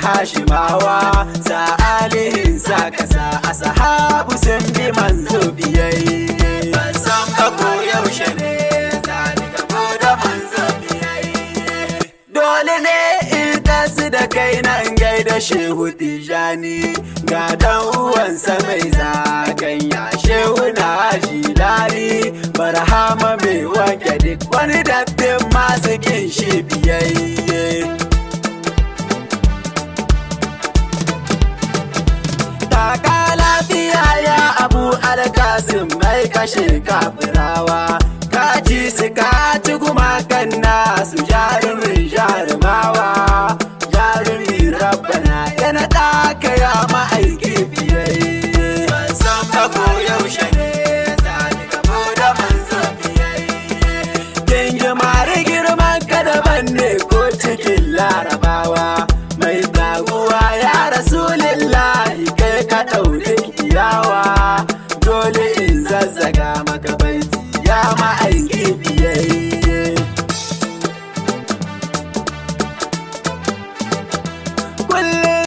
Hashimawa, sa alihin sa kasa a sahabu sun bi manzo biyayye. Ban san ba ko yaushe ne za ni gamo da manzo biyayye. Dole ne in tasu da kai nan gaida Shehu Tijani, ga dan uwansa mai zakanya Shehu na Jilani, Barhama mai wanke duk wani dattin masu kin shi biyayye. Taka lafiya ya Abu Alkasim mai kashe kafirawa, ka ci su ka ci gumakan nasu, jarumin jarumawa, jarumi rabbana ya naɗa ka ya ma'aiki.